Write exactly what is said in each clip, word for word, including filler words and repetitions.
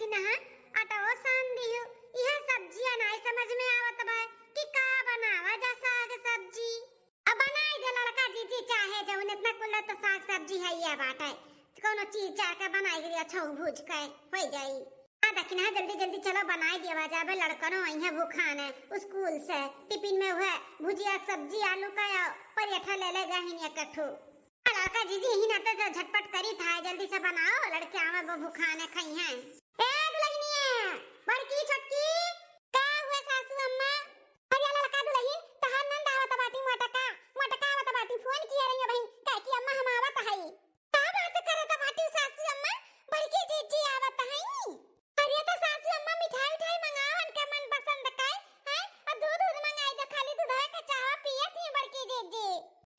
नहा, आटा ओ सान दिहु, इहे सब्जिया नाई समझ में आवत बा कि का बनावा जा साग सब्जी। अब बनाई दे लड़का जीजी चाहे जौन, इतना कुल तो साग सब्जी है ये बाटे, कौनो चीर चार के बनाई दे, अच्छा भूज के हो जाई। आ देखी ना, जल्दी जल्दी चलो बनाई देवा जाबे, लड़कनो अइहें भूखान है स्कूल से, टिफिन में उहे भुजिया सब्जी आलू का या पराठा ले ले गहिन एक ठो। लड़का जीजी यही नाते तो झटपट करी था, जल्दी से बनाओ, लड़के आवे वो भूखान है, खइहें। ए दुलहिनिया, बड़की छोटकी, का हुए सासू अम्मा? अरे लड़का दुलहिन, तहार नंद आवत बाटी मोटका, मोटका आवत बाटी, फोन किए रही बहिन, कहे कि अम्मा हम आवत हई। का बात करत बाटी सासू अम्मा, बड़की जीजी आवत हई। अरे तो सासू अम्मा मिठाई उठाई मंगाओ, उनके मन पसंद का, हैं? और दूध दूध मंगाई दो, खाली दूधवा के चाह पिए थी बड़की जीजी।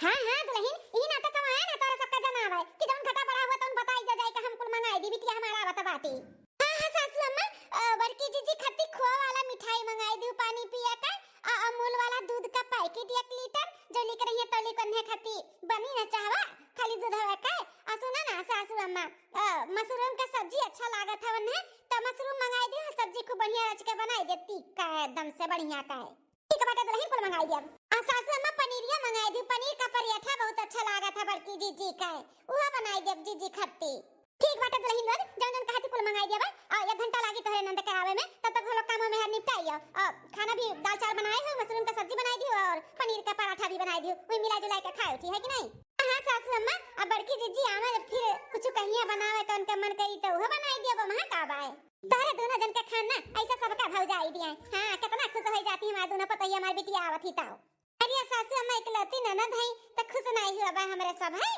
हाँ, हाँ, दुलहिन, ई नाटक हम आए ना, तोरा सबका जनावे कि जौन घटा बढ़ा हुआ, तौन बताई दे जाए कि हम कुल मंगाई दी, बिटिया हमारा आवत बाटी। हाँ, हाँ, सासू अम्मा, अ, बड़की जीजी खाती खोआ वाला मिठाई मंगाई दी, पानी पिया का, आ अमूल वाला दूध का पैकेट एक लीटर, जो लिख रही है, तो लिख उन्हें खाती बनी ना चाहवा, खाली दूधवा का। आ सुना ना, सासू अम्मा, अ, मशरूम का सब्जी अच्छा लागत है उन्हें, तो मशरूम मंगाई दी, सब्जी खूब बढ़िया रच के बनाई दे, तीखा है, एकदम से बढ़िया का है। ठीक बाटे दुलहिन, कुल मंगाई देब। आ सासू अम्मा पनीरिया मंगाई दी, पनीर का पराठा बहुत अच्छा लागत है बड़की जीजी का, उहा बनाई देब जीजी खत्ती। ठीक बाटे दुलहिन लोग, जौन जौन कहती कुल मंगाई देब। आ एक घंटा लागी तोहरे नंद के आवे में, तब तक हम लोग काम में हर निपटाई आओ। आ खाना भी दाल चावल बनाए हो, मशरूम का सब्जी बनाई दियो और पनीर का पराठा भी बनाई दियो, वही मिला जुला के खाए उठी है कि नहीं? हाँ सासू अम्मा, अब बड़की जीजी आवे फिर कुछ कहिया बनावे तो उनका मन करी तो वो बनाई देब, वहाँ का बाय। तोहरे दोनों जन के खाना ऐसा सबका भौजाई दिए। हाँ, कितना खुश हो जाती हमार दोनों पतोहिया, हमार बिटिया आवत ही ताओ। अरे सासू अम्मा, इकलौती ननद है, त खुश नहीं हुआ बा हमरे सब है।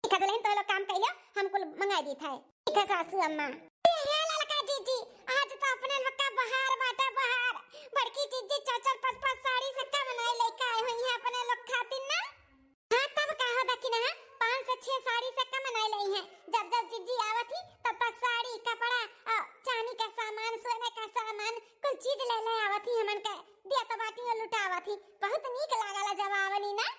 ठीक है दुलहिन, तो लोग काम कइलो, हम कुल मंगाई दी था। ठीक है सासू अम्मा। ए हे ललका जीजी, आज तो अपने लोग का बहार बाटे बहार। बड़की जीजी चार चार पाँच पाँच साड़ी से कम नहीं लेके आए हुई है अपने लोग खातिर ना। हाँ, तब का हो दखिना, पाँच से छह साड़ी से कम नहीं लई है। जब जब जीजी आवत ही, तब तक साड़ी, कपड़ा, अ, चांदी का सामान, सोने का सामान, कुल चीज ले ले आवत ही, हमन के दिया तो बाटी और लुटावत ही। बहुत नीक लागला जब आवनी ना।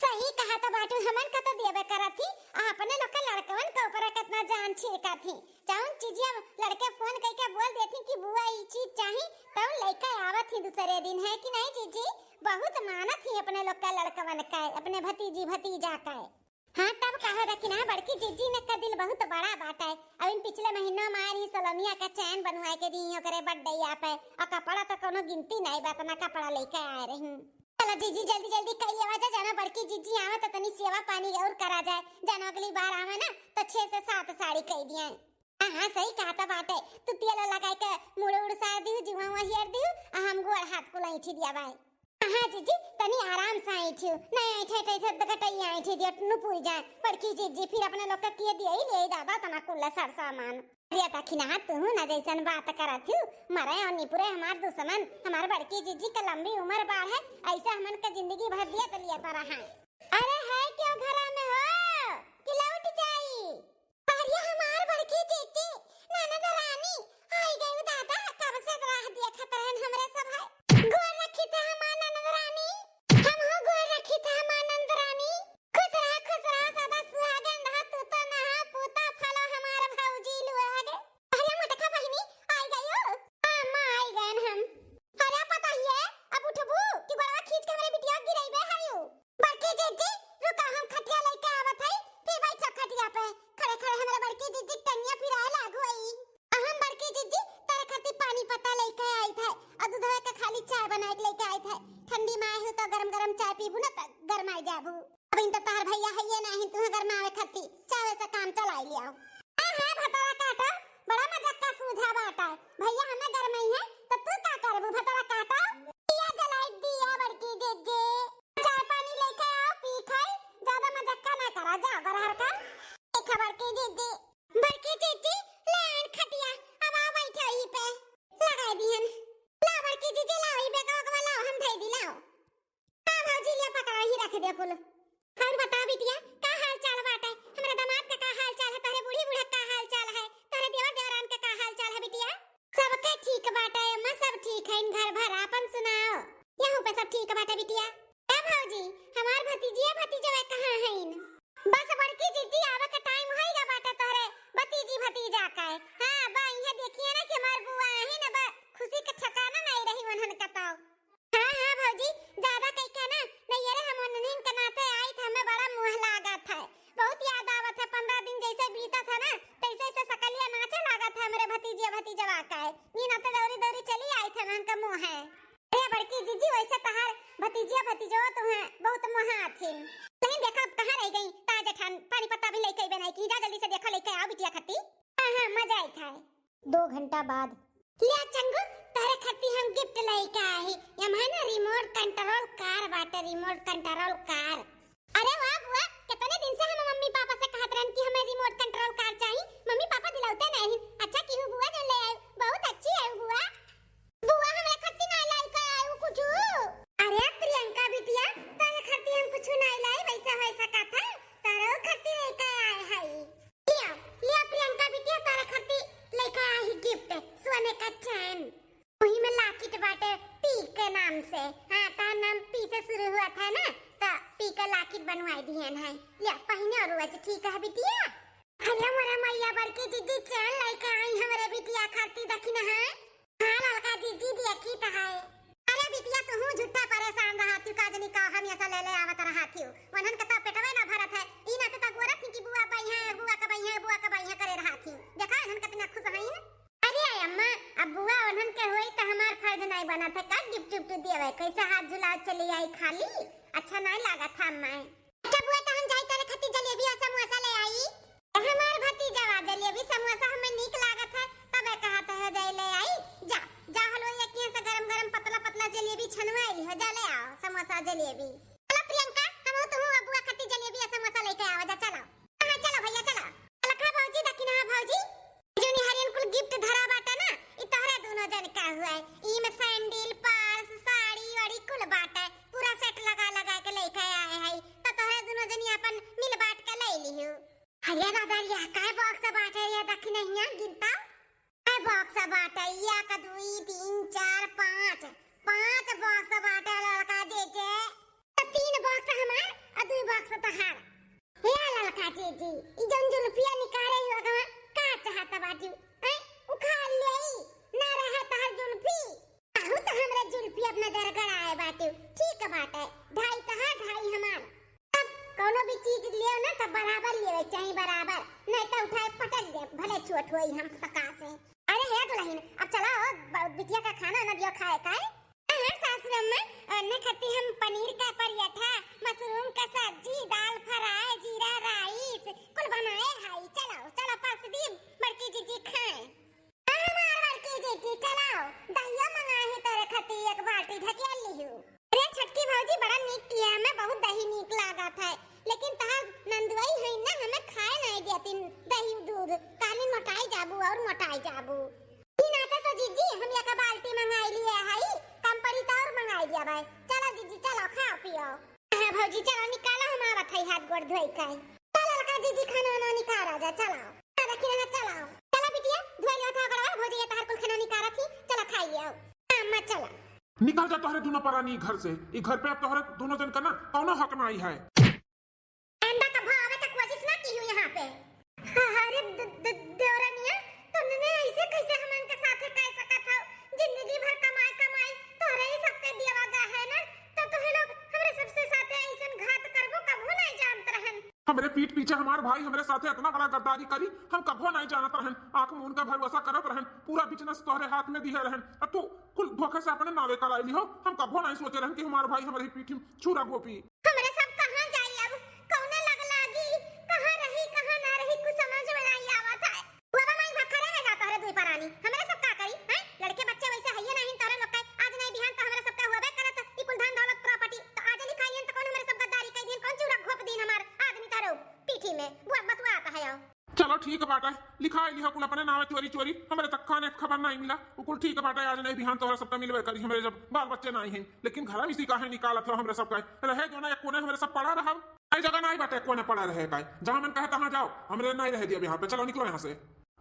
सही कहा तो बाटू, हमन का तो देबे करत ही, आ अपने लोग के लड़कवन के ऊपर कितना जान छिड़कत ही। जौन चीजिया लड़के फोन कइके बोल देथी कि बुआ ई चीज चाही, तब लइके आवत ही दूसरे दिन, है कि नहीं जीजी? बहुत मानत ही अपने लोग का लड़कवन का, अपने भतीजी भतीजा का। हाँ, तब कहा रखी ना, बड़की जीजी ने का दिल बहुत बड़ा बाटे। अब इन पिछले महीना में आए रही सलोनिया का चैन बनवाए के दी ओकरे बर्थडे पे, और कपड़ा तो कोनो गिनती नहीं बा, इतना कपड़ा लेके आए रही। चलो जीजी, जल्दी जल्दी कई लेवा जा, जाना बड़की जीजी आवे तो तनी सेवा पानी और करा जाए, जाना अगली बार आवे ना तो छह से सात साड़ी कई दिए। हाँ, हाँ, सही कहा था बाटे। तू तेल लगाए के मुड़ उड़ सार दिहु, जीवा हुआ हियर दिहु, आ हम गोड़ हाथ कुल ऐंठी दिया बाय। हाँ जीजी, तनी आराम से ऐंठियो, नहीं ऐंठे, ऐंठे, ऐंठे, तो गटैया ऐंठी दिया, नुपुर जाए। बड़की जीजी फिर अपने लोग का किए दिया ही ले दादा, तना कुल्ला सर सामान। अरे दखिना, तू ना जैसन बात करत हूँ, मरे और निपुरे हमार दुश्मन, हमार बड़की जीजी का लंबी उम्र बाढ़ है, ऐसे हमन का जिंदगी भर दिया तो लिया तो रहा। अरे है क्यों घरा में हो कि लौट जाई? अरे हमार बड़की जीजी, ननद रानी, आई गई दादा, कब से राह देखत रहन हमरे सब है। गोर रखी थे हमार ननद रानी, हम हो गोर रखी थे हमार ननद रानी। खुश रहा, खुश रहा, सदा सुहागन रहा, तू तो नहा पूता फलो हमार भौजी लुआ गे। अरे मोटका बहिनी, आई गई हो? हाँ, माँ, आई गए हम। अरे पता ही है, अब उठबू कि गोड़वा खींच के हमरे बिटिया गिराइबे हरियो। बड़की जीजी, रुका, हम खटिया लेके आवत हई, फिर बैठो खटिया पे। खड़े खड़े हमरे बड़की जीजी टंगिया पिराए लागू हई। आ हम बड़की जीजी तोरे खातिर पानी पत्ता लेके आई थे, और दूधवा के खाली चाय बनाए के लेके आई थे। ठंडी में आई हूँ तो गरम गरम चाय पीबू ना तो गरमाई जाबू। अब इन तो तोहर भैया हइये नाही, तुहे गरमावे खातिर चाय से काम चलाई लियाओ। हाँ, हाँ, भतरा काटो, बड़ा मजाक का सूझा बाटा। भैया हमें गरमाई है, तो तू का करबू भतरा काटो? दिया जलाई दिया बड़की जीजी। चाय पानी लेके आओ, पी खाई, ज्यादा मजाक का ना करा, जाओ बरहर का। देखा बड़की जीजी, बड़की जीजी, ले आन खटिया, अब आओ बैठो यहीं पे। लगाई दिहन। ला बड़की जीजी, लाओ, ई बैगवा ओगवा लाओ, हम धई दी, लाओ। हाँ भौजी, ले पकड़ा ही रख दे कुल। और बता बिटिया, का हाल चाल बाटे? हमरा दामाद का का हाल चाल है? तोहरे बूढ़ी बूढ़ा का हाल चाल है? तोहरे देवर देवरान का का हाल चाल है बिटिया? सबके पीता था ना, तैसे ऐसे सकलिया नाचे लागत है हमरे भतीजिया भतीजवा का है। ई ना तो दौरी दौरी चली आई थे मन का मुँह है। अरे बड़की जीजी, वैसे तहार भतीजिया भतीजवा तो हैं बहुत मोहा आथिन। लेकिन देखा अब कहाँ रह गई, ता जेठान पानी पत्ता भी लेके अइबे नहीं की। जा जल्दी से देखा लेके आओ बिटिया खती। हाँ हाँ, मजा आई था। दो घंटा बाद। लिया चंगू, तोहरे खातिर हम गिफ्ट लेके आए ही। यमहा ना रिमोट कंट्रोल कार बाटे, रिमोट कंट्रोल कार। अरे वाह बुआ, कितने दिन से हम मम्मी पापा से कहत रहन कि हमें रिमोट कंट्रोल कार चाहिए। मम्मी पापा दिलौते नहीं। अच्छा किहू बुआ जो ले आए, बहुत अच्छी है बुआ। बुआ हमरे खातिर ना लेके आए कुछ। अरे प्रियंका बिटिया, तोहरे खातिर हम कुछ ना लाई, वैसा वैसा कथा, तोहरे खातिर लेके आए हई। लिया, लिया प्रियंका बिटिया, तोहरे खातिर लेके आई गिफ्ट, सोने का चैन। वही में लाकिट बाटे पी के नाम से। हाँ, तार नाम पी से शुरू हुआ था ना, तो पी के लाकिट बनवाई दिहन है। लिया, पहिने और रोज, ठीक है बिटिया? अरे मोरे मैया, बड़की जीजी चैन लेके आई हमरे बिटिया खातिर, देखी ना है। हाँ ललका जीजी, देखी तो है। अरे बिटिया, तू झूठा परेशान रहा, तू का जनी का हमेशा ले ले आवत रहा थी। वनन के तो पेटवे ना भरत है, ई ना तो गोरत थी कि बुआ बइहे, बुआ के बइहे, बुआ के बइहे करे रहा थी। देखा इन्हन कितना खुश हईन। अरे अम्मा, अब बुआ उन्हन के होई त हमार फर्ज नहीं बनत है का गिफ्ट उफ्ट देवे? कैसे हाथ झुलाओ चली आई खाली, अच्छा नहीं लागत है अम्मा। अच्छा बुआ, तो हम जाई तोरे खातिर जलेबी और समोसा ले आई। हमार भतीजवा जलेबी समोसा हमें नीक लागत है, तबे कहत है जाई ले आई। जा, जा हलवाइया के यहाँ से गरम गरम पतला पतला जलेबी छनवाई ली हो, जा ले आओ समोसा जलेबी। चलो प्रियंका, हम तो हूँ बुआ खातिर जलेबी और समोसा लेके आवा जा, चलो। हाँ, चलो भैया, चलो। अलखा भौजी, दखिनहा भौजी, ई जौन हरियन कुल गिफ्ट धरा बाटे ना, ई तोहरे दुनो जन का हुए। ई में सैंडल, पर्स, साड़ी वाड़ी कुल बाटे, पूरा सेट लगा लगा के लेके आए हई, तो तोहरे दुनो जनी अपन मिल बांट के ले लिहू। अरे दादा, ये काय बॉक्स बाटे रे, दखिनहिया गिनता। ए बॉक्स बाटे, एक, दुई, तीन, चार, पाँच, पाँच बॉक्स बाटे ललका जीजी। तो तीन बॉक्स हमार और दुई बॉक्स तहार। हे ललका जीजी, ई जौन जुल्फिया निकाले ही ओकरा का चाहत बाटू? हैं? उखाड़ लेई, ना रहे तहार जुल्फी। आहू तो हमरा जुल्फी अपना जर गड़ाए बाटू। ठीक बाटे, ढाई तहार, ढाई हमार। अब कौनो भी चीज लियो ना, तो बराबर लेवे चाही, बराबर, नहीं तो उठाए पटक दे, भले चोट होई हम पका से। अरे हे दुल्हन, अब चला हो, ब-, बिटिया का खाना ना दियो खाए का है। हाँ, हाँ, सासू अम्मा, ओने खाती हम पनीर का पराठा, मशरूम का सब्जी, दाल फ्राई, जीरा राइस, कुल बनाए हई। चलो, चलो, परस दी, बड़की जीजी खाए। हाँ, हमार बड़की जीजी, चलाओ, दहिया मंगाए ही तोरे खाती एक बाल्टी ढकेल लिहू। अरे छोटकी भौजी, बड़ा नीक किया, हमें बहुत दही नीक लागत है, लेकिन तहार नंदुआई है ना, हमें खाए नहीं देती दही दूध, काली मोटाई जाबू और मोटाई जाबू। ई नाते तो जीजी, हम एक बाल्टी मंगाई लिए हई, कम पड़ी तो और मंगाई दिया भाई। चलो जीजी, चलो, खाओ पियो। हाँ भौजी, चलो निकालो, हम आवत हई हाथ गोड़ धोई के। चलो ललका जीजी, खाना वाना निकाल आ जा, चलो। हाँ, देखी रहा, चलो। चलो बिटिया, धोई लियो था गड़वा, भौजी ये तहार कुल खाना निकालत ही, चलो खाई लियो। हाँ, अम्मा, चलो। निकल जा तोहरे दोनों परानी घर से। ई घर पे अब तोहरे दोनों जन का ना कौनो हक नाई है। अंडा का भावे का कोशिश ना की हूँ यहाँ पे। अरे द-, द-, देवरनिया, तुमने ऐसे कैसे हमन के साथे कह सकत हो? जिंदगी भर कमाई कमाई तोहरे ही सबके दिया गा है ना, तो तुहे लोग हमरे सबसे साथे ऐसन घात करबो कभू नहीं जानत रहन। हमरे पीठ पीछे हमार भाई हमरे साथे इतना बड़ा गद्दारी करी, हम कभो नहीं जानत रहन। आँख मूंद के भरोसा करत रहन, पूरा बिजनेस तोहरे हाथ में दिहे रहन, आ तू कुल धोखे से अपने नावे कराई ली हो। हम कभो नहीं सोचे रहन कि हमार भाई हमरे पीठ में छुरा घोपी। हमरे सब कहाँ जाई अब? कौने लग लागी? कहाँ रही, कहाँ ना रही, कुछ समझ में नहीं आवत है। बाबा माई भखरे में जाता रे दुई परानी। हमरे सब का करी, हैं? लड़के बच्चे वैसे हइये नहीं तोरे लोग के। आज नहीं बिहान तो हमरे सब का हुआ करत, ई कुल धन दौलत प्रॉपर्टी। तो आज लिखाई तो कौन हमरे सब गद्दारी कई दिन, कौन चूरा घोप दिन हमार आदमी तारो पीठी में। बुआ बतुआ आता है आओ। चलो ठीक बाटे, लिखाई लिहो कुल अपने नावे चोरी चोरी, हमरे तक खाने का खबर नहीं मिला। वो कुल ठीक बाटे, आज नहीं बिहान तोहरा सबका मिलबे करी, हमरे जब बाल बच्चे नहीं हैं। लेकिन घर में इसी काहे निकालत हो हमरे सबका? रहे जो ना एक कोने हमरे सब पड़ा रहा। आई जगह नहीं बाटे कोने पड़ा रहे का, जहाँ मन कहे तहाँ जाओ, हमरे नहीं रहे दिया यहाँ पे। चलो निकलो यहाँ से।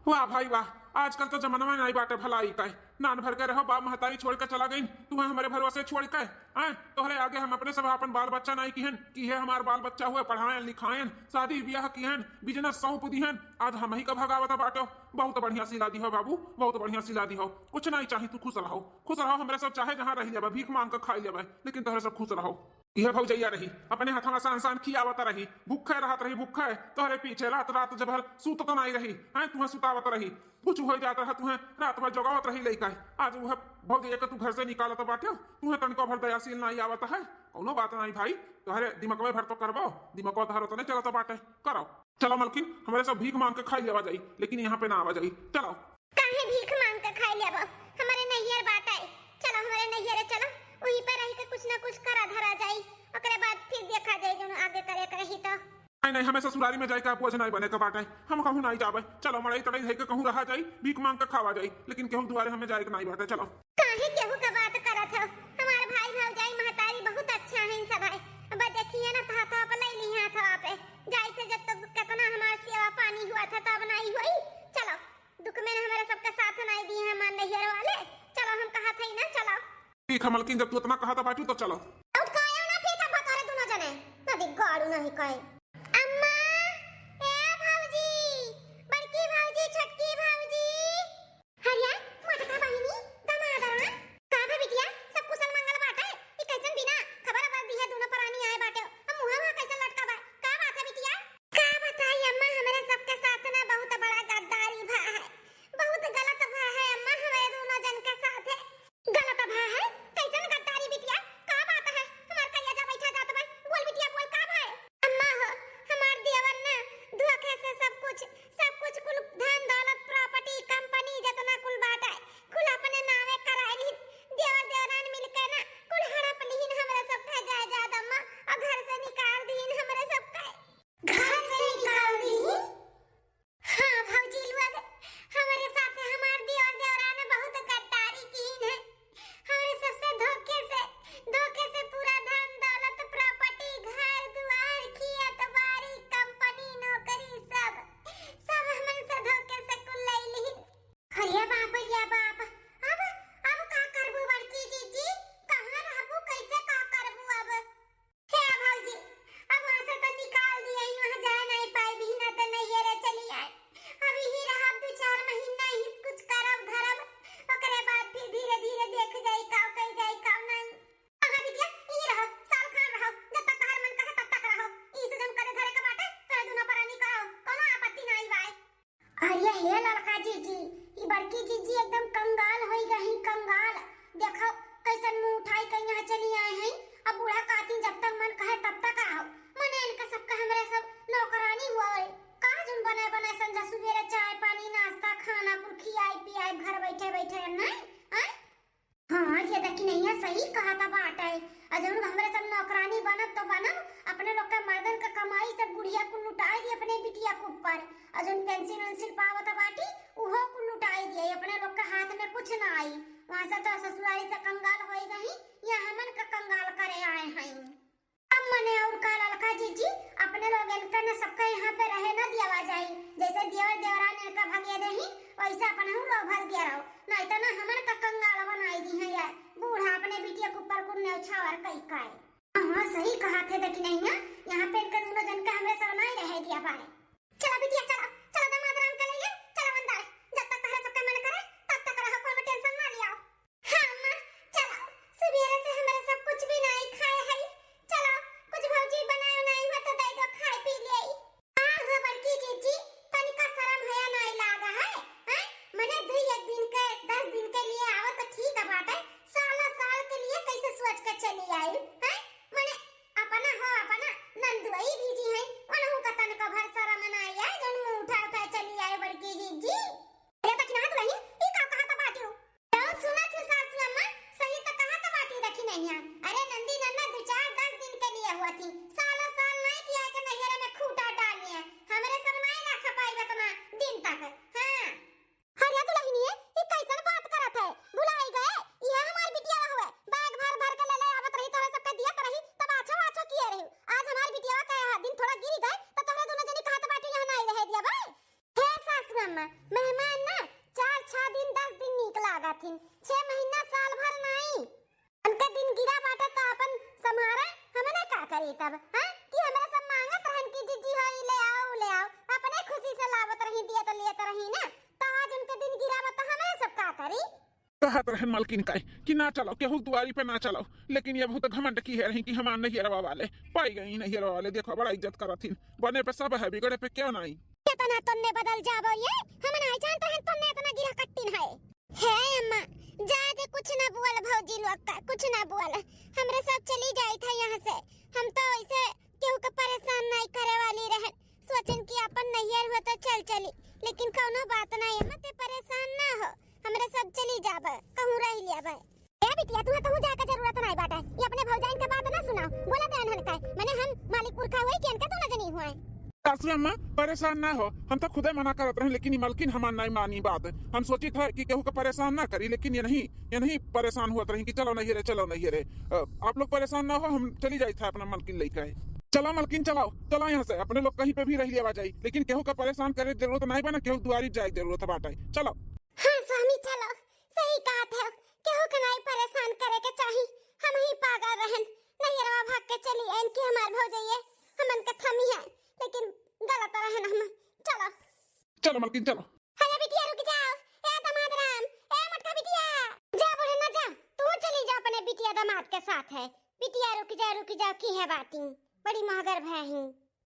वाह भाई वाह, आजकल तो जमाना में नहीं बाटे भलाई का। नान भर के रहो, बाप महतारी छोड़ के चला गई, तुम्हें हमरे भरोसे छोड़ के। आए, तोहरे आगे हम अपने सब अपन बाल बच्चा नहीं किहन, कि हे हमार बाल बच्चा हुए, पढ़ाएन लिखाएन, शादी ब्याह किहन, बिजनेस सौंप दिहन, आज हम ही का भगावत बाटो। बहुत बढ़िया सिला दिहो बाबू, बहुत बढ़िया सिला दिहो। कुछ नहीं चाही, तू खुश रहो, खुश रहो। हमरे सब चाहे जहाँ रह लेबे, भीख मांग के खाई लेबे, लेकिन तोहरे सब खुश रहो। इहे भौजइया रही, अपने हथवा सान सान खियावत रही, भूखे रहत रही, भूखे तोहरे पीछे रात रात जब भर सूतत नाई रही, हैं, तुहें सुतावत रही, कुछ हो जात रहा तुहें, रात भर जगावत रही लइका है। आज उहे भौजइया के तू घर से निकालत बाटे, तुहें तनिको भर दयाशील नाई आवत है। कौनो बात नाई भाई, तोहरे दिमकवे भर तो करबो, दिमकवा तोहर ओतने चलत बाटे, करो। चलो मलकिन, हमरे सब भीख मांग के खाई लेवा जाई, लेकिन यहाँ पे ना आवा जाई। चलो। काहे भीख मांग के खाई लेबो? हमरे नैहर बाटे, चलो हमरे नैहरे चलो, वहीं पे रह के कुछ ना कुछ करा धरा जाई, ओकरे बाद फिर देखा जाई जौन आगे करे के रही तो। नहीं नहीं, हमें ससुरारी में जाए का बोझ नहीं बने के बाटे, हम कहूँ नहीं जाबे। चलो मड़ई तड़ई धई के कहूँ रहा जाई, भीख मांग के खावा जाई, लेकिन केहू दुआरे हमें जाए के नहीं बाटे। चलो। काहे केहू के बात करत हो? हमार भाई भौजाई महतारी बहुत अच्छा है सब है। अब देखिए ना, हाथ पे ले ली, हाथ पे जाई थे जब तक कितना हमार सेवा पानी हुआ था तब नहीं हुई। चलो, दुख में ना हमारे सबके साथ नहीं दिए हमार नैहर वाले। चलो, हम कहा थे ना, चलो। ठीक है मलकिन, जब तू इतना कहा था बाटू तो चलो। अब काया ना फिर तब बता रहे दोनों जने, ना दिगाड़ू नहीं कहे। अम्मा, ए भौजी, बड़की भौजी, छोटकी भौजी। हरिया, मोटका बहिनी, दमादरा, का बा बिटिया, सब कुशल मंगल बाटे? ई कैसन बिना खबर अबर दिहे दोनों परानी आए बाटे? हम मुँह वहाँ कैसन लटका बा? का बात है बिटिया? का बताई अम्मा, हमरे सबके साथ ना बहुत बड़ा गद्दारी भा है, बहुत गलत भा है अम्मा, हमरे दोनों जन के साथ है। गलत भा है? कैसन गद्दारी बिटिया? का बात है? हमार कलेजा बैठा जात बा। बोल बिटिया, बोल, का भा है? अम्मा हो, हमार देवर ना धोखे से सब कुछ, सब कुछ कुल धन दौलत, प्रॉपर्टी, कंपनी, जितना कुल बाटे, कुल अपने नावे कराए लिहिन। देवर देवरान मिलके ना कुल हड़प लिहिन हमरे सबके जायदाद अम्मा, और घर से निकाल दिहिन हमरे सबके। घर से निकाल दिहिन? हाँ भौजी लोग, हमरे साथे हमार देवर देवरान बहुत गद्दारी कीन है। हमरे सबसे धोखे से, धोखे से पूरा धन दौलत, प्रॉपर्टी, घर दुआर, खेत बाड़ी, कंपनी, नौकरी, सब, सब हमरे से धोखे से कुल ले ली। अरे बाप रे बाप, अब, अब का करबू बड़की जीजी? कहाँ रहबू, कैसे का करबू अब? हे भौजी, अब वहाँ से तो निकाल दिया ही, वहाँ जाए नहीं पाए भी ना तो नैहरे चली आए। अब यही रहब दो चार महीना ही कुछ करब धरब, ओकरे बाद फिर धीरे धीरे देख जाई का कई जाई का नहीं। हाँ बिटिया, यही रहो, साल खान रहो, जब तक तोहर मन कहे तब तक रहो। ई से जौन करे धरे के बाटे, तोरे दुनो परानी करो, कोनो आपत्ति ना आई बाए। अरे हे लड़का जीजी, ई बड़की जीजी एकदम कंगाल होई गई, कंगाल। देखो कैसन मुंह उठाई के यहाँ चली आए हैं। अब बूढ़ा कहती जब तक मन कहे तब तक आओ। मने इनका सबका हमरे सब नौकरानी हुआ है। का जौन बनाए बनाए संझा सुबेरे चाय पानी नाश्ता खाना कुल खियाई पियाई घर बैठे बैठे नहीं? आय? हाँ, ये देखी नैया सही कहा था बाटे। अ जौन हमरे सब नौकरानी बनब तो बनब, अपने लोग के मर्दन के कमाई से बुढ़िया कुल लुटाई दी अपने बिटिया के ऊपर। अ जौन पेंशन वेंशन पावत बाटी, उहो कुल लुटाई दिए, अपने लोग के हाथ में कुछ ना आई। वहाँ से तो ससुरारी से कंगाल होई गई, यहाँ हमन के कंगाल करे आए हैं। अब मने और का ललका जीजी, अपने लोगन के न सबके यहाँ पे रहे न दियावा जाई। जैसे देवर देवरान इनका भगिया देही, वैसे अपनहु लोग भग दिया रहो। नहीं तो ना हमन का कंगाल बनाई दी है ये बूढ़ा अपने बिटिया के ऊपर कुल न्यौछावर कई काए। हाँ, सही कहा थे, देखी नहीं ना, यहाँ पे इनका दोनों जन का हमरे सरनाई रहे दिया बारे। चला बिटिया, चला, चला दामाद राम के लइले, चला अंदर। जब तक तहरे सबके मन करे, तब तक रहो, कोनो टेंशन ना लियाओ। हाँ अम्मा, चला, सुबेरे से हमरे सब कुछ भी नहीं खाए हई। चला, कुछ भौजी बनाए उनाए हुआ तो दे दो, खाए पी ले। हाँ हो बड़की जीजी, तनिका शरम हया नहीं लागा है, हैं? मने दुई एक दिन के, दस दिन के लिए आवत तो ठीक बाटे, साला साल के लिए कैसे सोच के चली आई, हैं? मने अपना हो, अपना नंदुआई भीजी है, उनहु का तनिका भर शरम ना आया, जौन मुंह उठा उठा चली आए बड़की जीजी। अरे तक ना दुलही, ई का कहा था बाटियो? तो सुना थी सासू अम्मा, सही तो कहा था बाटी रखी नहीं है। अरे नंदी नन्ना दो चार दस दिन के लिए हुआ थी, सालों साल नहीं किया के नैहरे में खूटा डाली है, हमरे सब नहीं रख पाई इतना दिन तक। हाँ। अरे दुलहिनिये, ई कैसन बात करत है? भुलाई गए? इहे हमार बिटिया हुए। बैग भर भर के ले ले आवत रही, तोहरे सबके दियत रही, तब आछो आछो किए रही। आज हमार बिटिया के यहाँ दिन थोड़ा गिर गए, तो तोहरे दोनों जनी कहत बाटी यहाँ नहीं रहे दिया भाई। हे सासू अम्मा, मेहमान ना चार छह दिन, दस दिन नीक लागत हिन, छह महीना साल भर नहीं। उनके दिन गिरा बाटे तो अपन संभारे, हमने का करी तब, हाँ? कि हमरा सब मांगत रहन कि जीजी हो, ई ले आओ, ऊ ले आओ, अपने खुशी से लावत रही, दियत लेत रही ना, तो आज उनके दिन गिरा बा तो हमने सब का करी? कहत रहन मलकिन का कि ना चलो, केहू दुआरी पे ना चलो, लेकिन ये बहुत घमंड किहे रही कि हमार नैहरवा वाले पाई गई, नैहरवा वाले देखो बड़ा इज्जत करत हिन, बने पे सब है, बिगड़े पे क्यों नहीं। इतना तन्ने बदल जाबो ये, हम नहीं जानत रहन तन्ने इतना गिरा कट्टिन है। हे अम्मा, जा दे, कुछ ना बोल भौजी लोग का, कुछ ना बोल, हमरे सब चली जाइत है यहाँ से। हम तो ऐसे केहू के परेशान नहीं करे वाली रहन, सोचन कि अपन नैहर हो तो चल चली, लेकिन कौनो बात नहीं अम्मा, ते परेशान ना हो, हमरे सब चली जाबे, कहूँ रह लेबे। ए बिटिया, तुहे कहूँ जाए के जरूरत नहीं बाटे, ये अपने भौजाइन के बात ना सुनाओ, बोला दे अनहन का, मने हम मालिक पुरखा हुए कि अनके तू न जनी हुए। सासू अम्मा, परेशान ना हो, हम तो खुदे मना करत रहे, लेकिन ई मलकिन हमार नहीं मानी बात। हम सोचित है कि केहू के परेशान ना करी, लेकिन ये नहीं, ये नहीं परेशान हुआ रही कि चलो नैहरे, चलो नैहरे। अ, आप लोग परेशान ना हो, हम चली जाइत है अपना मलकिन लेके। चलो मलकिन, चलो, चलो यहाँ से, अपने लोग कहीं पे भी रह लिया जाई, लेकिन केहू का परेशान करे जरूरत नहीं बा ना, केहू दुआरी जाए जरूरत बाटे। चलो। हाँ स्वामी, चलो, सही कहत है, केहू के नहीं परेशान करे के चाही। हम ही पागल रहन, नैहरवा भाग के चली आइन कि हमार भौजइये हमन के थमी है, लेकिन गलत रहन हम। चलो। चलो मलकिन, चलो। अरे बिटिया रुक जाओ, ए दामाद राम, ए मोटका बिटिया, जा बूढ़े ना जा, तू चली जा अपने बिटिया दामाद के साथ है। बिटिया रुक जा, रुक जा, किहे बाटी, बड़ी महगर भय ही।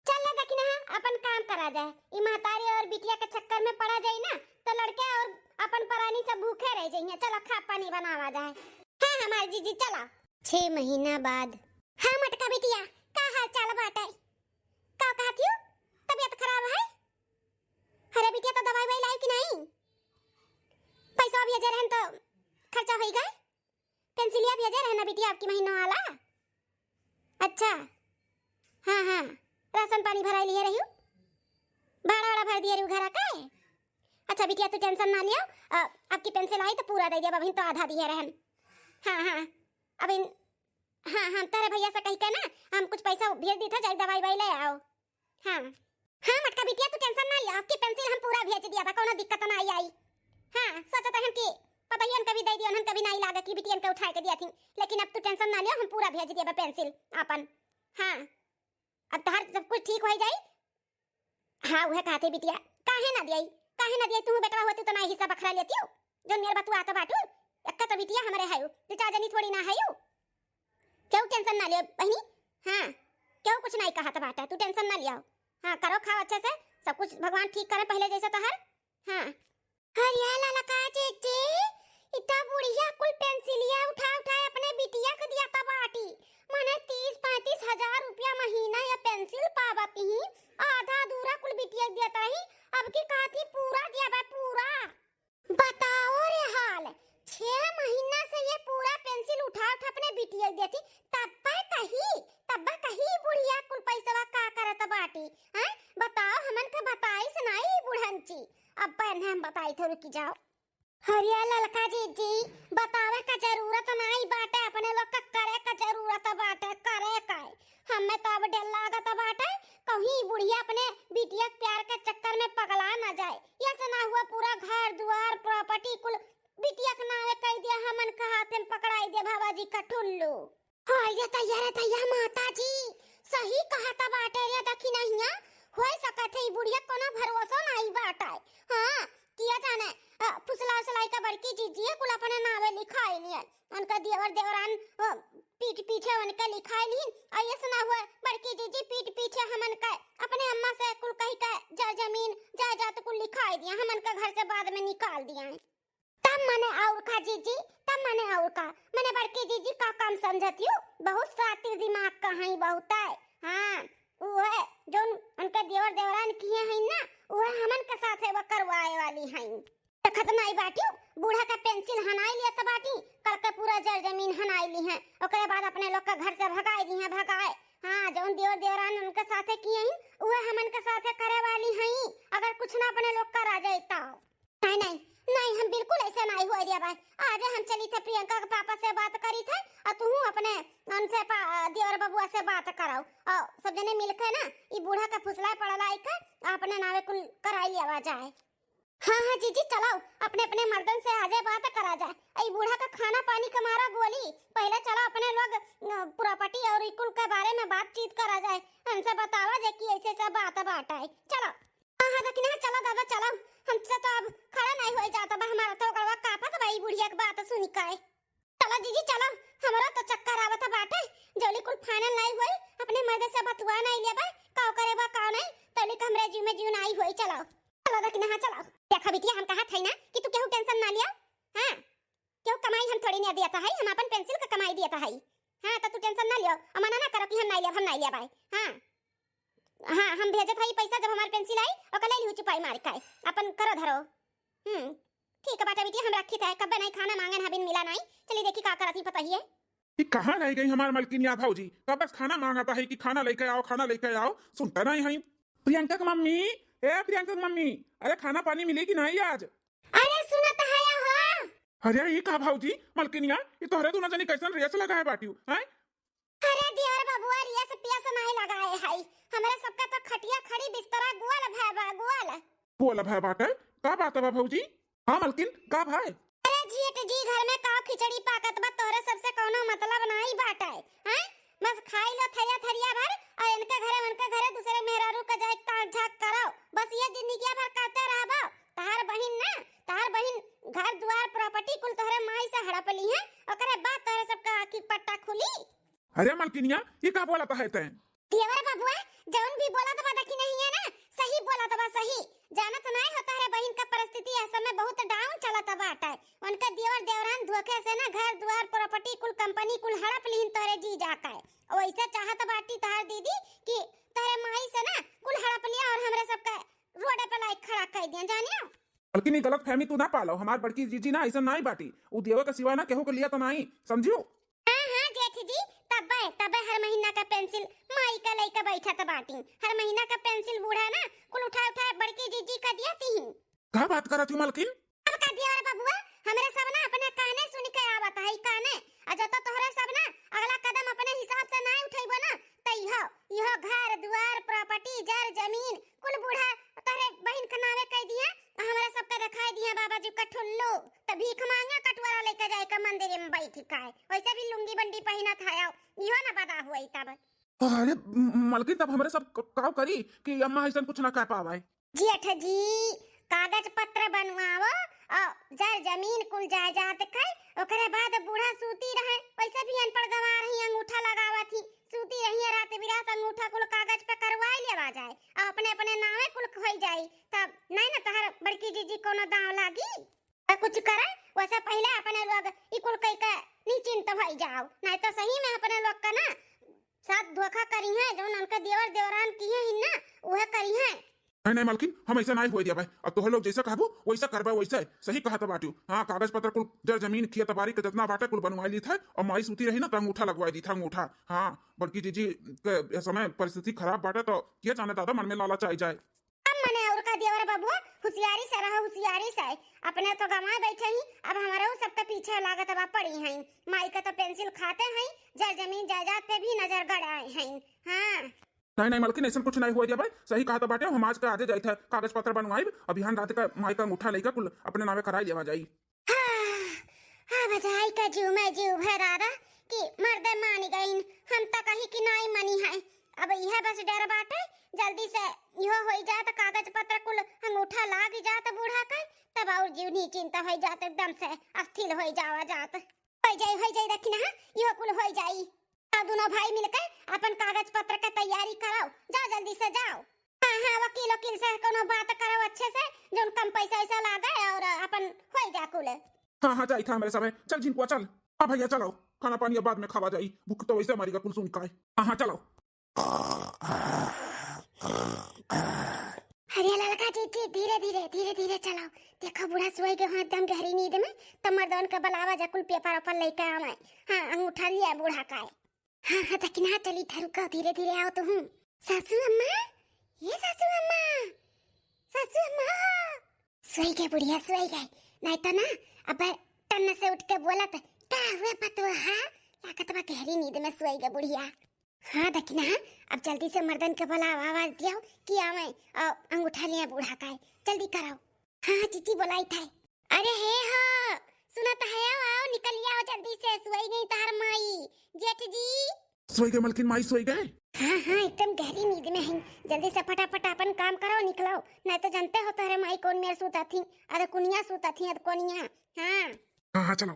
चल ले दखिनहा, अपन काम करा जाए। ई महतारी और बिटिया के चक्कर में पड़ा जाई ना, तो लड़के और अपन परानी सब भूखे रह जाइए। चलो, खा पानी बनावा जाए। हाँ, हमार जीजी, चला। छह महीना बाद। हाँ, मोटका बिटिया, का हाल चाल बाटे? का कहत हियो? तबीयत खराब है? अरे बिटिया, तो दवाई ववाई लाई कि नहीं? पैसा भेजे रहन तो खर्चा होई गए। पेंसिलिया भेजे रहे ना बिटिया, आपकी महीना वाला? अच्छा, हाँ, हाँ, राशन पानी भराई लिए रही हूँ, भाड़ा वाड़ा भर दिए रही हूँ घर का। अच्छा बिटिया, तू टेंशन ना लियो, अ, आपकी पेंसिल आई तो पूरा दे दिया, अभी तो आधा दिए रहन। हाँ, हाँ, अभी, हाँ, हाँ, तेरे भैया से कही के ना, हम कुछ पैसा भेज दी था, जाई दवाई वाई ले आओ। हाँ। हाँ, मोटका बिटिया, तू टेंशन ना लिया, आपकी पेंसिल हम पूरा भेज दिया बा, कौनो दिक्कत ना आई, आई। हाँ, सोचत रहन कि पतोहियन के भी दे दियो, उन्हन के भी नहीं लागे कि बिटियन के उठाए के दिया थी, लेकिन अब तू टेंशन ना लियो, हम पूरा भेज दिया बा पेंसिल आपन। हाँ, अब तहार सब कुछ ठीक हो जाई। हाँ, उहे कहते बिटिया, काहे ना दियाई, काहे ना दियाई, तू बेटवा होती तो ना हिस्सा बखरा लेती हो। जौन मेर बतुआ तो बाटू, एक्का तो बिटिया हमरे है, दू चार जनी थोड़ी ना है। केहू टेंशन ना लियो बहिनी। हाँ, केहू कुछ नहीं कहत बाटे, तू टेंशन ना लियो। हाँ, करो खाओ अच्छे से, सब कुछ भगवान ठीक करे पहले जैसे तोहर। हाँ। अरे ललका जीजी, इतना बुढ़िया कुल पेंसिलिया उठा उठा अपने बिटिया के दिया तो बाटी। माने तीस पैंतीस हजार रुपया महीना या पेंसिल पावत ही, आधा अधूरा कुल बिटिया के देता ही, अब की कहती पूरा दिया बा, पूरा। बताओ रे हाल, छह महीना से ये पूरा पेंसिल उठा उठा अपने बिटिया के देती, तब पर कही, तब पर कही बुढ़िया कुल पैसवा का करत बाटी, हैं? बताओ, हमन के बताई से नाई बुढ़ंची, अब पहले हम बताई थे, रुकी जाओ। अरे ललका जीजी, बतावे का जरूरत नाई बाटे, अपने लोग का करे का जरूरत बाटे, करे का। हमें तो अब डर लागत बाटे, कहीं बुढ़िया अपने बिटिया के प्यार के चक्कर में पगला ना जाए। ये से ना हुआ पूरा घर दुआर प्रॉपर्टी कुल बिटिया के नावे कह दिया, हमन के हाथे में पकड़ाई दे बाबा जी का ठुल्लू। हाय रे दैया रे दैया, माता जी, सही कहत बाटे रे दखिनहिया। होई सकत है ई बुढ़िया कोनो भरोसो नाई बाटे। हाँ, किया जाने, अ, फुसला उसलाई का बड़की जीजी कुल अपने नावे लिखाई लियन। उनका देवर देवरान, अ, पीठ पीछे उनके लिखाई लियन। और ये सुना हुआ बड़की जीजी पीठ पीछे हमन का अपने अम्मा से कुल कही का जर जमीन जायदाद कुल लिखाई दिया, हमन का घर से बाद में निकाल दिया है। तब मने और का जीजी, तब मने और का, मने बड़की जीजी का काम समझतियो, बहुत सातिर दिमाग का हई, बहुत है। हाँ, उहे जौन उनके देवर देवरान किए हई ना, उहे हमन के साथे वो करवाए वाली हई। देखत नाई बाटियो, बूढ़ा का पेंसिल हनाई लियत बाटी, कल के पूरा जर जमीन हनाई ली है, ओकरे बाद अपने लोग के घर से भगाई दी है, भगाए। हाँ, जौन देवर देवरान उनके साथे किए हई, उहे हमन के साथे करे वाली हई, अगर कुछ ना अपने लोग करा जाए तो। नहीं, नहीं, नहीं, हम बिल्कुल ऐसे नहीं हुए दिया भाई। आज हम चली थे प्रियंका के पापा से बात करी थे, और तू अपने उनसे पा-, देवर बबुआ से बात कराओ, और सब जने मिलके ना ई बूढ़ा का फुसला पड़ला आइके अपने नावे कुल कराई लिया जाए। हाँ, हाँ, जीजी, चलाओ, अपने, अपने मर्दन से आजे बात करा जाए। ई बूढ़ा का खाना पानी का मारा गोली, पहले चला अपने लोग, अ, प्रॉपर्टी और ई कुल के बारे में बातचीत करा जाए। उनसे बतावा जाए कि ऐसे सब बात बात है। चलो। हाँ, हाँ, दखिना, चलो दादा, चलो। हमसे तो अब खड़ा नहीं होई जाता बा, हमारा तो गड़वा कांपत बा ई बुढ़िया के बात सुनी काहे। चलो जीजी, चलो, हमरो तो चक्कर आवत बाटे। जौली कुल final नाई होई, अपने मर्दे से बतुआ नाई लेबे, का करे बा, का नाई, तौली के हमरे जीव में जीव नाई होई। चलो, चलो दखिनहा, चलो। देखा बिटिया, हम कहत हई ना कि तू केहू tension ना लिया। हाँ, केहू कमाई हम थोड़ी ना दियत हई, हम अपन pencil का कमाई दियत हई। हाँ, तो तू tension ना लियो, और मना ना करो कि हम नाई लेब, हम नाई लेब आए। हाँ, हाँ, हम भेजत हई पैसा, जब हमार pencil आई, ओकर ले लिहू चुपाई मार के, अपन करो धरो। हम्म, ठीक बाटे बिटिया, हम रखी थे, कब्बे नाई खाना मांगन हबिन मिला नाई। चली देखी का करत ही पतोहिए। ई कहाँ रह गई हमार मलकिनिया भौजी? कब बस खाना मांगत है कि खाना लेके आओ, खाना लेके आओ, सुनते नहीं है। प्रियंका के मम्मी, ए प्रियंका के मम्मी, अरे खाना पानी मिली कि नहीं आज? अरे सुनत है हो? अरे ई का भौजी, मलकिनिया, ई तोहरे दोनों जनी कैसन race लगाए बाटियो, हैं? अरे देवर बबुआ, race पेस नाई लगाए हई, हमरे सबका तो खटिया खड़ी बिस्तरा गोल भय बा, गोल। गोल भय बाटे, का बात बा भौजी? हाँ मलकिन, का भाई? अरे जेठ जी, घर में का खिचड़ी पाकत बा, तोहरे सबसे कौनो मतलब नाई बाटे, हैं? बस खाई लो थरिया थरिया भर, और इनके घरे उनके घरे दूसरे मेहरारू के जाए ताक झाक करो, बस ये जिंदगिया भर करते रहबो। तहार बहिन ना, तहार बहिन घर दुआर property कुल तोहरे माई से हड़प ली है, ओकरे बाद तोहरे सबका आँखी पट्टा खुली। अरे मलकिनिया, ये का बोलत है तैं? देवर बबुआ, जौन भी बोलत बा देखी नहीं है ना, सही बोलत बा, सही। जानत नाई हो तोहरे बहिन का परिस्थिति इस समय बहुत down चलत बाटे। उनके देवर देवरान धोखे से ना घर दुआर property कुल company कुल हड़प लिहिन तोहरे जीजा के। वैसे चाहत बाटी तोहर दीदी कि तोहरे माई से ना कुल हड़प लिया और हमरे सबके रोडे पे लाइक खड़ा कर दिया, जानियो। बल्कि ई गलत फहमी तू ना पालो, हमार बड़की जीजी ना ऐसा नाई बाटी, उ देवर के सिवा ना केहू के लिया तो नाई, समझियो? हाँ, हाँ, जेठ जी, तबे, तबे हर महीना का pencil माई का लइका बैठत बाटी। हर महीना का pencil बूढ़ा ना कुल उठा उठा बड़की जीजी का दिया ती। का बात करत हूँ मलकिन? अब का देवर बबुआ, हमरे सब ना अपने काने सुन के आवत है, काने। आ जो तो तोहरे सब ना अगला कदम अपने हिसाब से ना उठैबो ना, त इहो, इहो घर दुआर, property, जर जमीन, कुल बूढ़ा तोहरे बहिन के नावे कह दिया, आ हमरा सबके देखाई दिया बाबा जी का ठुल्लू, त भीख मांगे कटोरा लेके जाए के मंदिर में बैठ के। वैसे भी लुंगी बंडी पहिनत है, इहो ना बदा हुई तब। अरे म-, मलकिन, तब हमरे सब क-, काव करी कि अम्मा ऐसन कुछ ना कह पावे। जेठ जी, कागज पत्र बनवाओ और जर जमीन कुल जायदाद के, ओकरे बाद बूढ़ा सूती रहे, वैसे भी अनपढ़ गंवार ही, अंगूठा लगावत ही, सूती रही है रात बिरात, अंगूठा कुल कागज पे करवाई लेवा जाए और अपने अपने नावे कुल होई जाई, तब नहीं ना तोहर बड़की जीजी कोनो दांव लागी। तो कुछ करे, वैसे पहले अपने लोग ई कुल कह के निश्चिंत होई जाओ, नहीं तो सही में अपने लोग का ना साथ धोखा करी है, जौन उनके देवर देवरान किहे ही ना, उहे करी है। नहीं, नहीं, मलकिन, हम ऐसा नहीं होए दिया भाई। अब तोहर लोग जैसा कहबू, वैसा करबे, वैसे। सही कहत बाटियो। हाँ, कागज पत्र कुल, जर जमीन, खेत बारी के जितना बाटे, कुल बनवाई लीत है, और माई सूती रही ना, तो अंगूठा लगवाई दीत है, अंगूठा। हाँ, बड़की जीजी के ए समय परिस्थिति खराब बाटे, तो के जाने दादा, मन में लालच आई जाए। अब मने और का देवर बबुआ, होशियारी से रहो, होशियारी से। अपने तो गंवाए बैठे ही, अब हमरो सबके पीछे लागत बा पड़ी हैं। माई के तो pencil खाते हैं, जर जमीन जायदाद पे भी नजर गड़ाए हैं। हाँ। नहीं, नहीं, मलकिन, ऐसन कुछ नहीं हुआ दिया भाई। सही कहा तो बाटे, हम आज के आजे जाइत है, कागज पत्र बनवाइब, अभियान रात का माई का अंगूठा लेकर कुल अपने नावे कराई लेवा जाई। हाँ, अब जाई का जीव में जीव भर दादा कि मर्दे मानी गईन, हम तो कही कि नाई मनी है। अब यह बस डर बाटे, जल्दी से इहो होई जात, कागज पत्र कुल अंगूठा लाग जात बूढ़ा के, तब और जीव निश्चिंत होई जात, एकदम से अस्थिर होई जावा जात। होई जाई, होई जाई, देखी ना, इहो कुल होई जाई। आ दुनो भाई मिलके अपन कागज पत्र के तैयारी कराओ, जाओ जल्दी से जाओ। हाँ, हाँ, वकील, वकील से कोनो बात कराओ अच्छे से, जौन कम पैसा ऐसा लागे और अपन होई जा कुल। हाँ, हाँ, जाई था मेरे समय। चल झिनकुआ, चल। हाँ भैया, चलो, खाना पानी अब बाद में खावा जाई, भूख तो वैसे मारी का कुल सुन का है। हाँ, हाँ, चलो। अरे ललका जीजी, धीरे धीरे, धीरे धीरे चलाओ। देखो बूढ़ा सोई गए हो एकदम गहरी नींद में, तो मर्दन के बुलावा जा, कुल paper ओपर लेके आवे। हाँ, अंगूठा लिया बूढ़ा का है। हाँ, हाँ, दखिना चली था, रुको, धीरे धीरे आओ तुम। सासू अम्मा, ये सासू अम्मा, सासू अम्मा। सोई गए बुढ़िया, सोई गए। नहीं तो ना, अब टन्न से उठ के बोलत, का हुए पतोहा? लागत बा गहरी नींद में सोई गए बुढ़िया। हाँ, दखिना, अब जल्दी से मर्दन के बुलाओ, आवाज दियो कि आवे, और अंगूठा लिया बूढ़ा का है, जल्दी करो। हाँ, हाँ, जीजी बुलाई था। अरे हे हो, सुनत है, आओ, आओ, निकल आओ जल्दी से, सोई गई तहर माई, जेठ जी। सोई गए मलकिन, माई सोई गए। हाँ, हाँ, एकदम गहरी नींद में है, जल्दी से फटाफट अपन काम करो, निकलो, नहीं तो जानते हो तहरे माई कौन मेर सूता थी, अरे कुनिया सूता थी, अरे कोनिया। हाँ। हाँ, हाँ, चलो।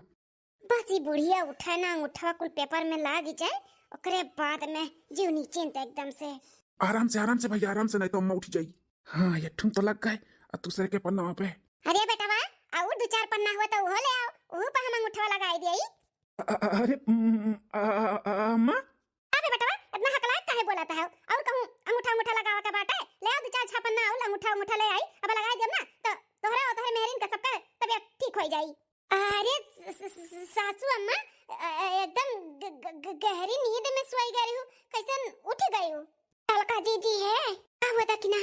बस ई बुढ़िया उठे ना, अंगूठवा कुल paper में लाग जाए, ओकरे बाद में जीव नीचे न तो एकदम से। आराम से, आराम से भैया, आराम से, नहीं तो अम्मा उठ जाई। हाँ, एक ठुन तो लग गए, अब दूसरे के पन्ना पे। अरे बेटवा, और दो चार पन्ना हुआ तो उहो ले आओ, उहो पे हम अंगूठवा लगाई दिए। अ-, अ-, अरे, उम, अ-, अ-, अ-, अम्मा? अबे बेटवा, इतना हकलात काहे बोलत है? और कहूँ अंगूठा, अंगूठा लगावे के बाटे? ले आओ दो चार छह पन्ना और अंगूठा, अंगूठा ले आई, अब लगाई देब ना, तो तोहरे और तोहरे मेहरिन का सबका तबीयत ठीक होई जाई। अरे स-, स-, स-, सासू अम्मा, अ, अ, एकदम ग-, ग-, ग-, गहरी नींद में सोई गई हूँ, कैसन उठ गई हूँ? ललका जीजी है, का हुआ था कि ना?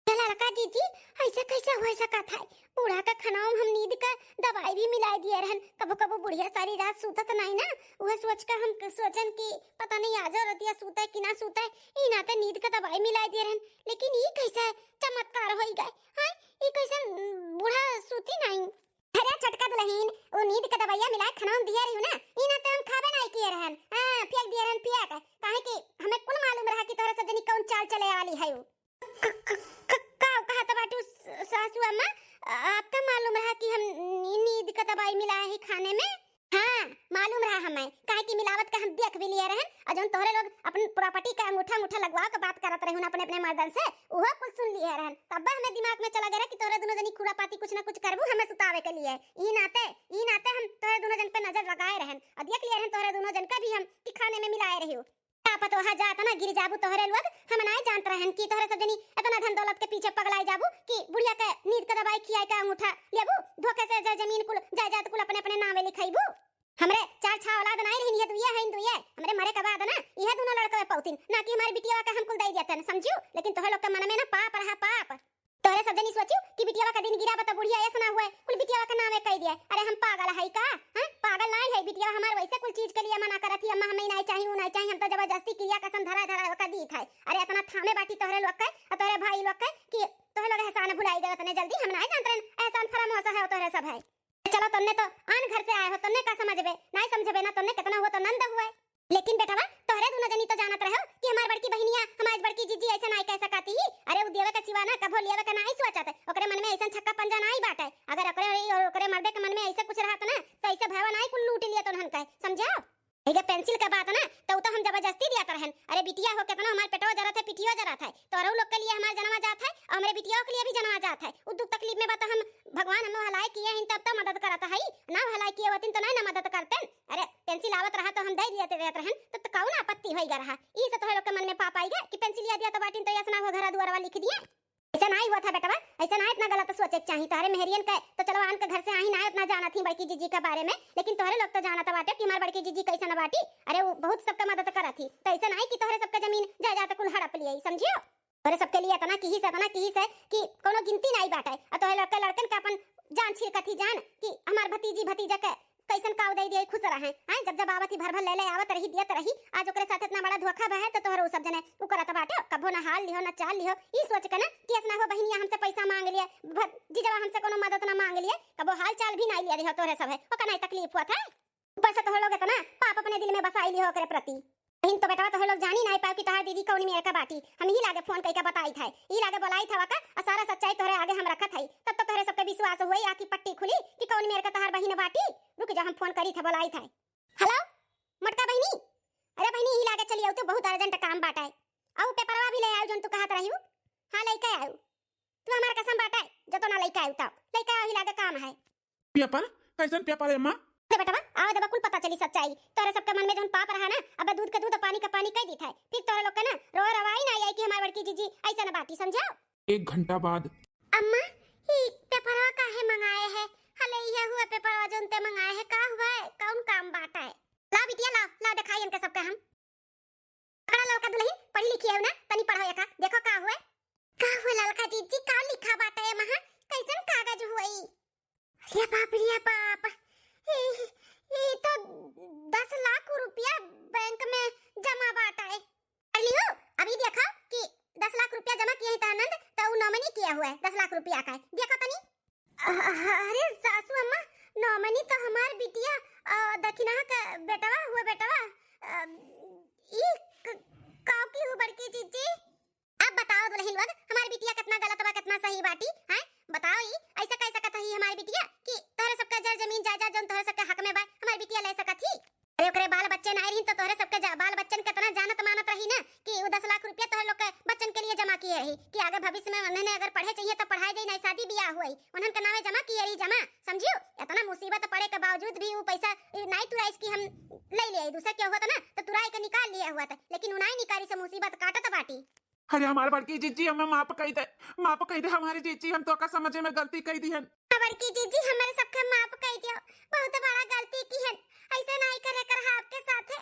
ललका जीजी, ऐसा कैसे हो सकत है? बूढ़ा का खाना में हम नींद का दवाई भी मिला दिए रहन। कबो कबो बुढ़िया सारी रात सूतत नहीं ना, वह सोच कर हम क-, सोचन कि पता नहीं आज रतिया सूते कि ना सूते, ई नाते नींद का दवाई मिला दिए रहन। लेकिन ई कैसा चमत्कार होई गए? हाँ, ई कैसे बूढ़ा सूती नहीं? अरे छोटका दुल्हन, वो नींद के दवाइया मिलाए खाना में दिए रही ना, ई नाते हम खाबे नहीं किए रहन। हाँ, फेंक दिए रहन, फेंक। काहे कि हमें कुल मालूम रहा कि तोहरे सब जनी कौन चाल चले वाली है। उ। क-, क-, क-, का कहत बाटू स-, सासू अम्मा? अ-, आपका मालूम रहा कि हम नी-, नींद का दवाई मिलाए ही खाने में? हाँ, मालूम रहा हमें, काहे कि मिलावत का हम देख भी लिए रहन, और जौन तोहरे लोग अपन property का अंगूठा, अंगूठा लगवाओ के बात करत रहे ना अपने, अपने मर्दन से, उहो कुल सुन लिए रहन। तब हमें दिमाग में चला गया कि तोहरे दोनों जनी खुरापाती कुछ ना कुछ करबू हमें सुतावे के लिए। ई नाते, ई नाते हम तोहरे दोनों जन पे नजर लगाए रहन, और देख लिए रहन तोहरे दोनों जन का भी हम कि खाने में मिलाए रही। का पतोहा जात ना गिर जाबू तोहरे लोग, हम नाय जानत रहन कि तोहरे सब जनी इतना धन दौलत के पीछे पगलाए जाबू कि बुढ़िया के नींद के दवाई खियाए के अंगूठा लेबू, धोखे से जर जमीन कुल जायदाद कुल अपने अपने नावे लिखाइबू। हमरे चार छह औलाद नाय रही, ये दुइये हैं, दुइये। हमरे मरे के बाद ना इहे दोनों लड़कवे पौतिन, ना कि हमारे बिटिया के हम कुल दे देतन, समझू? लेकिन तोहरे लोग के मन में ना पाप रहा, पाप। तोहरे सब जनी सोचू कि बिटियावा का दिन गिरा बता बुढ़िया ऐसा ना हुए, कुल बिटियावा का नामे कह दिए। अरे हम पागल है का? हैं? पागल नहीं है, बिटियावा हमार वैसे कुल चीज के लिए मना करत ही, अम्मा हमें नहीं चाहिए, वो नहीं चाहिए, हम तो जबरदस्ती किया कसम धरा धरा का दी था। अरे इतना थामे बाटी तोहरे लोग के, और तोहरे भाई लोग के कि तोहरे लोग एहसान भुलाई गए इतने जल्दी, हम नहीं जानते रहन एहसान फरामोश है तोहरे सब है। चलो तन्ने तो आन घर से आए हो, तन्ने का समझबे, नहीं समझबे ना, तन्ने कितना हुआ तो नंद हुए। लेकिन बेटवा, तोहरे दोनों जनी तो जानत रहो कि हमार बड़की बहिनिया, हमार बड़की जीजी ऐसे नाई कह सकती ही। अरे उ देवे के सिवा ना कभो लेवे के नाई सोचत, ओकरे मन में ऐसन छक्का पंजा नाई बाटे। अगर ओकरे, ओकरे मर्दे के मन में ऐसे कुछ रहत ना, तो ऐसे भयवा नाई कुल लूट लिया तो उन्हन कहे, समझो? ये पेंसिल के बात ना, तो उ तो हम जबरदस्ती दिया रहन। अरे बिटिया हो, कितना हमार पेटो जरत है, पिटियो जरत है, तोहरे लोग के लिए हमार जनवा जात है और हमरे बिटिया के लिए भी जनवा जात है। उ दुख तकलीफ में बा तो हम, भगवान हम हलाई किए हैं तब तो मदद करत है, ना हलाई किए होतिन तो नहीं ना मदद करते। अरे पेंसिल आवत रहा तो हम दे दिए रहत रहन, तो, तो कौन आपत्ति होई गा रहा? ई से तोहरे लोग के मन में पाप आई गए कि पेंसिल दिया तो बाटिन तो ऐसा ना हो घर दुआरवा लिख दिए। ऐसा नहीं हुआ था बेटवा, ऐसा ना इतना गलत सोचे के चाहिए। तोहरे मेहरियन के तो चलो आन के घर से आई ना, इतना जानत ही बड़की जीजी के बारे में, लेकिन तोहरे लोग तो जानत बाटे कि हमार बड़की जीजी कैसन बाटी। अरे वो बहुत सबके मदद करत ही, तो ऐसा नहीं कि तोहरे सबके जमीन जायदाद कुल हड़प लिए, समझियो? तोहरे सबके लिए इतना किहिस, इतना किहिस है कि कोनो गिनती नहीं बाटे। और तोहरे लड़के लड़कन के अपन जान छिड़कत ही जान कि हमार भतीजी भतीजा के कैसन काव दे दिए, खुश रहे। हैं, जब जब आवत ही भर भर ले ले आवत रही, दियत रही। आज ओकरे साथ इतना बड़ा धोखा बा है तो तोहरे उ सब जने उ करत बाटे, कभो ना हाल लिहो ना चाल लिहो। ई सोच के ना कि ऐसा ना हो बहिनिया हमसे पैसा मांग लिए, भ-, जीजवा हमसे कोनो मदद ना मांग लिए, कबो हाल चाल भी नहीं लिया रही हो तोहरे सब है, ओका नहीं तकलीफ हुआ था। ऊपर से तोहरे लोग इतना पाप अपने दिल में बसाई लिहो ओकरे प्रति। बहिन तो बेटवा तोहरे लोग जानी नहीं पाओ कि तोहार दीदी कौन मेर का बाटी। हम ही लागे फोन करके बताई था, ही लागे बोलाई था वका, और सारा सच्चाई तोहरे आगे हम रखत है, तब तो तोहरे सबके विश्वास हुए आँखी पट्टी खुली कि कौन मेर का तोहार बहिन बाटी। रुक जा, हम फोन करी था, बोलाई था। हेलो मोटका बहिनी, अरे बहिनी ही लागे चली आओ, तो बहुत अर्जेंट काम बाटा है। आओ पेपरवा भी ले आओ जोन तू कहत रही हूँ। हाँ लइके आओ, तू हमार कसम बाटा है, जो तो ना लइके आओ, तब लइके आओ, ही लागे काम है। पेपर? कैसन पेपर है माँ? अरे बेटवा, आवे देबा कुल पता चली सच्चाई। तोहरे सबके मन में जौन पाप रहा ना, अब दूध के दूध, पानी के पानी कह दी था। फिर तोहरे लोग के ना रोए रवाई ना आई कि हमार बड़की जीजी ऐसा ना बाटी, समझो? एक घंटा बाद। अम्मा, ई पेपरवा काहे मंगाए है? हले इहे हुआ पेपरवा जौन ते मंगाए है, का हुआ है? कौन काम बाटा है? ला बिटिया ला, ला दिखाई इनके सबके हम। पकड़ा ललका दुल्हन, पढ़ी लिखी है ना, तनी पढ़ो एका, देखो का हुए। का हुए ललका जीजी, का लिखा बाटे ए महा? कैसन कागज हुई? रे बाप, रे बाप, ई, ई तो दस लाख रुपया बैंक में जमा बाटे। पढ़ लियो, अभी देखो कि दस लाख रुपया जमा किए हैं त आनंद, तो उ नॉमिनी किया हुआ है दस लाख रुपया का है, देखो तनी। अ-, अरे सासू अम्मा, नॉमिनी तो हमार बिटिया, अ, दखिनहा के बेटवा हुए बेटवा। अ, ई क-, काव की हु बड़की जीजी? अब बताओ दुल्हन लोग, हमार बिटिया कितना गलत बा, कितना सही बाटी, हैं? बताओ ई, ऐसा कैसे कहत ही हमार बिटिया कि तोहरे सबका जर जमीन जायदाद गई, उन्हन के नावे जमा किए रही जमा, समझियो? इतना मुसीबत पड़े के बावजूद भी उ पैसा, ए, नाई तुराइस कि हम ले लिए, दूसरा क्या हुआ था ना, तो तुराई के निकाल लिए हुआ था, लेकिन उ नाई निकाली से मुसीबत काटत बाटी। अरे हमार बड़की जीजी, हमें माफ कई दे, माफ कई दे हमारी जीजी, हम तोका समझे में गलती कई दिहन। हाँ बड़की जीजी, हमारे सबके माफ कई दियो, बहुत बड़ा गलती किहन, ऐसे नाई करे कर आपके साथ है।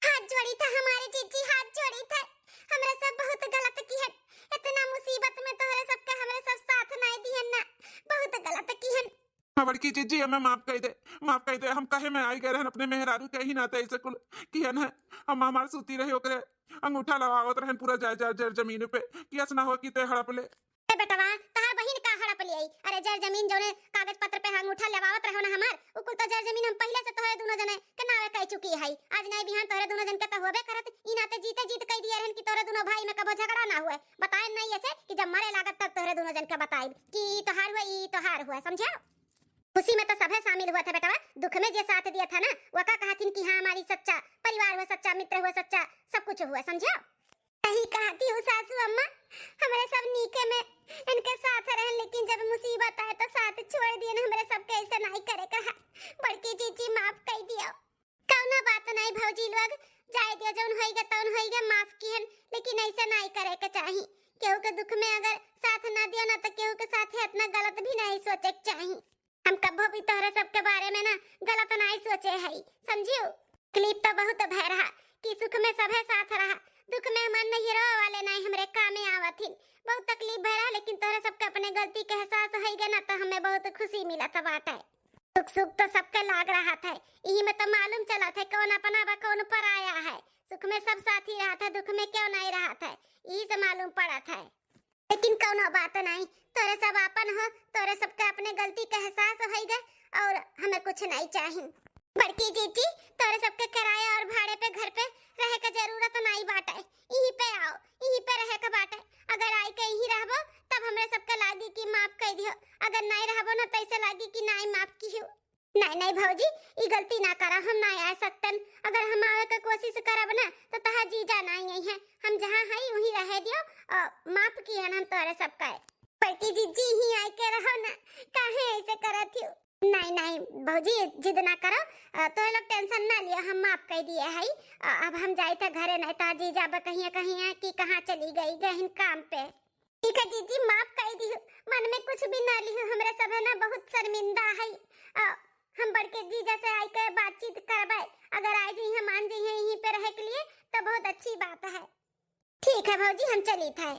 हाथ जोड़ी था हमारे जीजी, हाथ जोड़ी था, हमरा सब बहुत गलत किहन, इतना मुसीबत में तोहरे सबके हमरे सब साथ नाई दिहन ना, बहुत गलत किहन। हाँ बड़की जीजी, हमें माफ कई दे, माफ कई दे, हम कहे में आई गए रहन अपने मेहरारू के ही नाते ऐसे कुल किहन है। हम हमार सूती रहे ओकरे अंगूठा लगावत रहन पूरा जर जर जमीन पे, कि ऐसा ना हो कि ते हड़प ले। ए बेटवा, तहार बहिन का हड़प लियाई? अरे जर जमीन जौने कागज पत्र पे अंगूठा लगावत रहो ना हमार, उ कुल तो जर जमीन हम पहिले से तोहरे दुनो जने के नावे कह चुकी है। आज नाई बिहान तोहरे दुनो जन के तो होबे करत, ई नाते जीते जीत कह दिए रहन कि तोहरे दुनो भाई में कबो झगड़ा ना हुए। बताए नाई ऐसे कि जब मरे लागत तब तोहरे दुनो जन के बताइब कि ई तोहार हुए, ई तोहार हुए, समझे? खुशी में तो सभे शामिल हुआ था बेटवा, दुख में जे साथ दिया था ना, वो का कहथिन कि हाँ हमारी सच्चा परिवार हुआ, सच्चा मित्र हुआ, सच्चा सब कुछ हुआ, समझे? सही कहती हूँ सासू अम्मा, हमरे सब नीके में इनके साथ रहन, लेकिन जब मुसीबत आए तो साथ छोड़ दियन। हमरे सबके ऐसे नाई करे कहा। बड़की जीजी माफ कई दियो। कौनो बात नाई भौजी लोग, जाए दियो, जौन होइगा तौन होइगा, माफ किहन, लेकिन ऐसे नाई करे के चाही। केहू के दुख में अगर साथ ना दियो ना तो केहू के साथ इतना गलत भी नहीं सोचे के चाही। हम कभो भी तोहरे सबके बारे में ना गलत नाई सोचे हई, समझियो? तकलीफ तो बहुत भय रहा कि सुख में सभे साथ रहा, दुख में हमार नैहरवा वाले नाई हमरे कामे आवथिन। बहुत तकलीफ भय रहा, लेकिन तोहरे सबके अपने गलती के एहसास होइगा ना तो हमें बहुत खुशी मिलत बाटे। दुख सुख तो सबके लाग रहा था, यही में तो मालूम चला था कौन अपना बा कौन पराया है। सुख में सब साथी रहा था, दुख में क्यों नहीं रहा था, यही से मालूम पड़ा था। लेकिन कौनो बात नहीं, तोरे सब आपन हो, तोरे सबके अपने गलती के एहसास होइगा और हमें कुछ नहीं चाही। बड़की जीजी, तोरे सबके किराया और भाड़े पे घर पे रहे के जरूरत नहीं बाटे, यहीं पे आओ, यहीं पे रहे के बाटे। अगर आई के यहीं रहबो तब हमरे सबके लागी कि माफ कर दियो, अगर नहीं रहबो ना तैसे लागी कि नहीं माफ कियो। नहीं नहीं भौजी, ई गलती ना करा, हम ना आ सकतन। अगर हम आवे के कोशिश करब ना तो तहार जीजा ना आई है। हम जहाँ हई वहीं रहे दियो और माफ किहन हम तोरे सबका। बड़की जीजी ही आई के रहो ना, काहे ऐसे करत हो? नहीं नहीं भौजी, जिद ना करो, अ, तोरे लोग टेंशन ना लियो, हम माफ कर दिए हई। अ, अब हम जाई था घरे, नहीं तो जीजा अब कहिए कहिए कि कहाँ चली गई, गहिन काम पे। ठीक है जीजी, माफ कर दिहु, मन में कुछ भी ना लिहु, हमरे सब है ना बहुत शर्मिंदा है। अ, हम बड़के जीजा से आई के बातचीत करबे, अगर आए जी हम मान जी हैं यहीं पे रहे के लिए तो बहुत अच्छी बात है। ठीक है भौजी, हम चली थे।